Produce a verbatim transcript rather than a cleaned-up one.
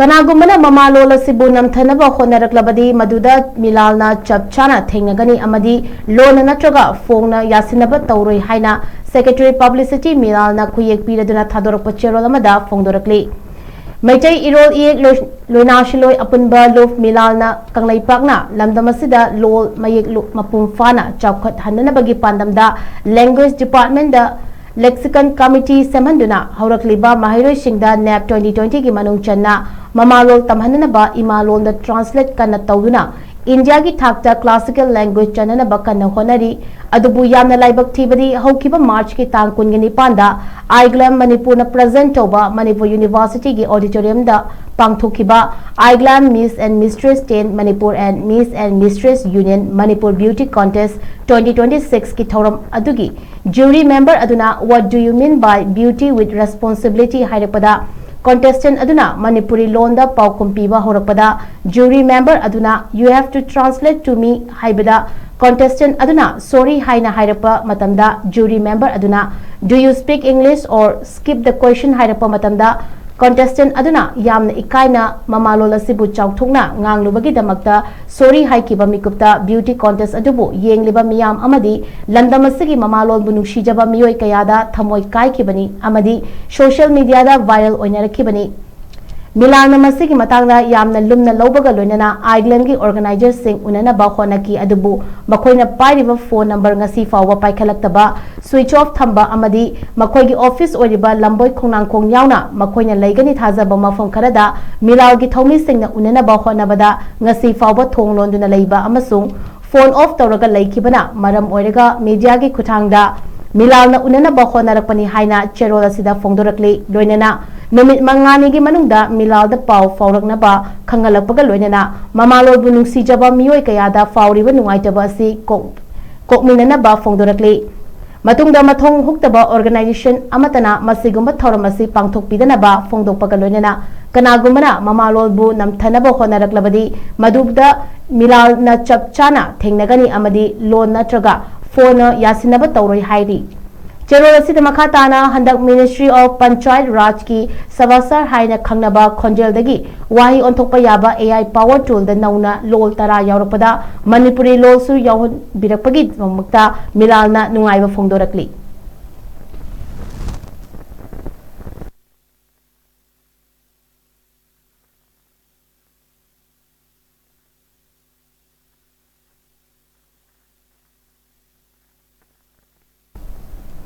ꯀꯅꯥꯒꯨꯝꯕꯅ ꯃꯃꯥꯂꯣꯟ ꯑꯁꯤꯕꯨ ꯅꯝꯊꯅꯕ ꯍꯣꯠꯅꯔꯛꯂꯕꯗꯤ, ꯃꯗꯨꯗ ꯃꯤꯂꯥꯜꯅ ꯆꯞ ꯆꯥꯅ ꯊꯦꯡꯅꯒꯅꯤ ꯑꯃꯗꯤ ꯂꯣꯟꯅ ꯅꯠꯇ꯭ꯔꯒ ꯐꯣꯡꯅ ꯌꯥꯁꯤꯟꯅꯕ ꯇꯧꯔꯣꯏ ꯍꯥꯏꯅ Secretary Publicity ꯃꯤꯂꯥꯜꯅ ꯈꯨꯌꯦꯛ ꯄꯤꯔꯗꯨꯅ ꯊꯥꯗꯣꯔꯛꯄ ꯆꯦꯔꯣꯜ ꯑꯃꯗ ꯐꯣꯡꯗꯣꯔꯛꯂꯤ꯫ ꯃꯩꯇꯩ ꯏꯔꯣꯜ ꯏꯌꯦꯛ ꯂꯣꯏ-, ꯂꯣꯏꯅꯥꯁꯤꯂꯣꯏ ꯑꯄꯨꯟꯕ ꯂꯨꯞ ꯃꯤꯂꯥꯜꯅ ꯀꯪꯂꯩꯄꯥꯛꯅ ꯂꯝꯗꯝ ꯑꯁꯤꯗ ꯂꯣꯜ ꯃꯌꯦꯛ ꯂꯨ-, ꯃꯄꯨꯡ ꯐꯥꯅ ꯆꯥꯎꯈꯠꯍꯟꯅꯅꯕꯒꯤ ꯄꯥꯟꯗꯝꯗ Language Department ꯗ Lexicon Committee ꯁꯦꯝꯍꯟꯗꯨꯅ ꯍꯧꯔꯛꯂꯤꯕ ꯃꯍꯩꯔꯣꯏꯁꯤꯡꯗ NEP twenty twenty ꯒꯤ ꯃꯅꯨꯡ ꯆꯟꯅ ꯃꯃꯥꯂꯣꯟ ꯇꯝꯍꯟꯅꯅꯕ ꯏꯃꯥꯂꯣꯟꯗ translate ꯀꯟꯅ ꯇꯧꯗꯨꯅ ꯏꯟꯗꯤꯌꯥꯒꯤ ꯊꯥꯛꯇ classical language ꯆꯟꯅꯅꯕ ꯀꯟꯅ ꯍꯣꯠꯅꯔꯤ꯫ ꯑꯗꯨꯕꯨ ꯌꯥꯝꯅ ꯂꯥꯏꯕꯛ ꯊꯤꯕꯗꯤ, ꯍꯧꯈꯤꯕ March ꯀꯤ ꯇꯥꯡ ꯀꯨꯟꯒ ꯅꯤꯄꯥꯟꯗ IGLAM ꯃꯅꯤꯄꯨꯔꯅ present ꯇꯧꯕ ꯃꯅꯤꯄꯨꯔ University ꯒꯤ auditorium ꯗ ꯄꯥꯡꯊꯣꯛꯈꯤꯕ IGLAM Miss and Mistress ten Manipur and Miss and Mistress Union Manipur Beauty Contest twenty twenty-six ꯀꯤ ꯊꯧꯔꯝ ꯑꯗꯨꯒꯤ jury member ꯑꯗꯨꯅ "What do you mean by beauty with responsibility?" ꯍꯥꯏꯔꯛꯄꯗ, contestant ꯑꯗꯨꯅ ꯃꯅꯤꯄꯨꯔꯤ ꯂꯣꯟꯗ ꯄꯥꯎꯈꯨꯝ ꯄꯤꯕ ꯍꯧꯔꯛꯄꯗ, jury member ꯑꯗꯨꯅ "You have to translate to me" ꯍꯥꯏꯕꯗ, contestant ꯑꯗꯨꯅ "Sorry" ꯍꯥꯏꯅ ꯍꯥꯏꯔꯛꯄ ꯃꯇꯝꯗ, jury member ꯑꯗꯨꯅ "Do you speak English or skip the question" ꯍꯥꯏꯔꯛꯄ ꯃꯇꯝꯗ, contestant ꯑꯗꯨꯅ ꯌꯥꯝꯅ ꯏꯀꯥꯏꯅ ꯃꯃꯥꯂꯣꯟ ꯑꯁꯤꯕꯨ ꯆꯥꯎꯊꯣꯛꯅ ꯉꯥꯡꯂꯨꯕꯒꯤꯗꯃꯛꯇ sorry ꯍꯥꯏꯈꯤꯕ ꯃꯤꯀꯨꯞꯇ beauty contest ꯑꯗꯨꯕꯨ ꯌꯦꯡꯂꯤꯕ ꯃꯤꯌꯥꯝ ꯑꯃꯗꯤ ꯂꯝꯗꯝ ꯑꯁꯤꯒꯤ ꯃꯃꯥꯂꯣꯟꯕꯨ ꯅꯨꯡꯁꯤꯖꯕ ꯃꯤꯑꯣꯏ ꯀꯌꯥꯗ ꯊꯃꯣꯏ ꯀꯥꯏꯈꯤꯕꯅꯤ ꯑꯃꯗꯤ social media ꯗ viral ꯑꯣꯏꯅꯔꯛꯈꯤꯕꯅꯤ꯫ ꯃꯤꯂꯥꯜꯅ ꯃꯁꯤꯒꯤ ꯃꯇꯥꯡꯗ ꯌꯥꯝꯅ ꯂꯨꯝꯅ ꯂꯧꯕꯒ ꯂꯣꯏꯅꯅ IGLAM ꯒꯤ organizer ꯁꯤꯡ ꯎꯅꯅꯕ ꯍꯣꯠꯅꯈꯤ, ꯑꯗꯨꯕꯨ ꯃꯈꯣꯏꯅ ꯄꯥꯏꯔꯤꯕ phone number ꯉꯁꯤ ꯐꯥꯎꯕ ꯄꯥꯏꯈꯠꯂꯛꯇꯕ, switch off ꯊꯝꯕ ꯑꯃꯗꯤ ꯃꯈꯣꯏꯒꯤ office ꯑꯣꯏꯔꯤꯕ ꯂꯝꯕꯣꯏ ꯈꯣꯡꯅꯥꯡꯈꯣꯡ ꯌꯥꯎꯅ ꯃꯈꯣꯏꯅ ꯂꯩꯒꯅꯤ ꯊꯥꯖꯕ ꯃꯐꯝ ꯈꯔꯗ ꯃꯤꯂꯥꯜꯒꯤ ꯊꯧꯃꯤꯁꯤꯡꯅ ꯎꯅꯅꯕ ꯍꯣꯠꯅꯕꯗ ꯉꯁꯤ ꯐꯥꯎꯕ ꯊꯣꯡ ꯂꯣꯟꯗꯨꯅ ꯂꯩꯕ ꯑꯃꯁꯨꯡ phone off ꯇꯧꯔꯒ ꯂꯩꯈꯤꯕꯅ ꯃꯔꯝ ꯑꯣꯏꯔꯒ media ꯒꯤ ꯈꯨꯠꯊꯥꯡꯗ ꯃꯤꯂꯥꯜꯅ ꯎꯅꯅꯕ ꯍꯣꯠꯅꯔꯛꯄꯅꯤ ꯍꯥꯏꯅ ꯆꯦꯔꯣꯜ ꯑꯁꯤꯗ ꯐꯣꯡꯗꯣꯔꯛꯂꯤ꯫ ꯂꯣꯏꯅꯅ ꯅꯨꯃꯤꯠ ꯃꯉꯥꯅꯤꯒꯤ ꯃꯅꯨꯡꯗ ꯃꯤꯂꯥꯜꯗ ꯄꯥꯎ ꯐꯥꯎꯔꯛꯅꯕ ꯈꯪꯍꯜꯂꯛꯄꯒ ꯂꯣꯏꯅꯅ ꯃꯃꯥꯂꯣꯟꯕꯨ ꯅꯨꯡꯁꯤꯖꯕ ꯃꯤꯑꯣꯏ ꯀꯌꯥꯗ ꯐꯥꯎꯔꯤꯕ ꯅꯨꯡꯉꯥꯏꯇꯕ ꯑꯁꯤ ꯀꯣꯛ-, ꯀꯣꯛꯃꯤꯟꯅꯅꯕ ꯐꯣꯡꯗꯣꯔꯛꯂꯤ꯫ ꯃꯇꯨꯡꯗ ꯃꯊꯣꯡ ꯍꯨꯛꯇꯕ organization ꯑꯃꯠꯇꯅ ꯃꯁꯤꯒꯨꯝꯕ ꯊꯧꯔꯝ ꯑꯁꯤ ꯄꯥꯡꯊꯣꯛꯄꯤꯗꯅꯕ ꯐꯣꯡꯗꯣꯛꯄꯒ ꯂꯣꯏꯅꯅ ꯀꯅꯥꯒꯨꯝꯕꯅ ꯃꯃꯥꯂꯣꯟꯕꯨ ꯅꯝꯊꯅꯕ ꯍꯣꯠꯅꯔꯛꯂꯕꯗꯤ, ꯃꯗꯨꯗ ꯃꯤꯂꯥꯜꯅ ꯆꯞ ꯆꯥꯅ ꯊꯦꯡꯅꯒꯅꯤ ꯑꯃꯗꯤ ꯂꯣꯟ ꯅꯠꯇ꯭ꯔꯒ ꯐꯣꯟꯅ ꯌꯥꯁꯤꯟꯅꯕ ꯇꯧꯔꯣꯏ ꯍꯥꯏꯔꯤ꯫ ꯆꯦꯔꯣꯜ ꯑꯁꯤꯗ ꯃꯈꯥ ꯇꯥꯅ ꯍꯟꯗꯛ Ministry of Panchayat Rajꯀꯤ ꯁꯕꯥꯁꯔ ꯍꯥꯏꯅ ꯈꯪꯅꯕ ꯈꯣꯟꯖꯦꯜꯗꯒꯤ ꯋꯥꯍꯩ ꯑꯣꯟꯊꯣꯛꯄ ꯌꯥꯕ A I power toolꯗ ꯅꯧꯅ ꯂꯣꯜ ꯇꯔꯥ ꯌꯥꯎꯔꯛꯄꯗ ꯃꯅꯤꯄꯨꯔꯤ ꯂꯣꯜꯁꯨ ꯌꯥꯎꯍꯟꯕꯤꯔꯛꯄꯒꯤꯗꯃꯛꯇ ꯃꯤꯂꯥꯜꯅ ꯅꯨꯡꯉꯥꯏꯕ ꯐꯣꯡꯗꯣꯔꯛꯂꯤ꯫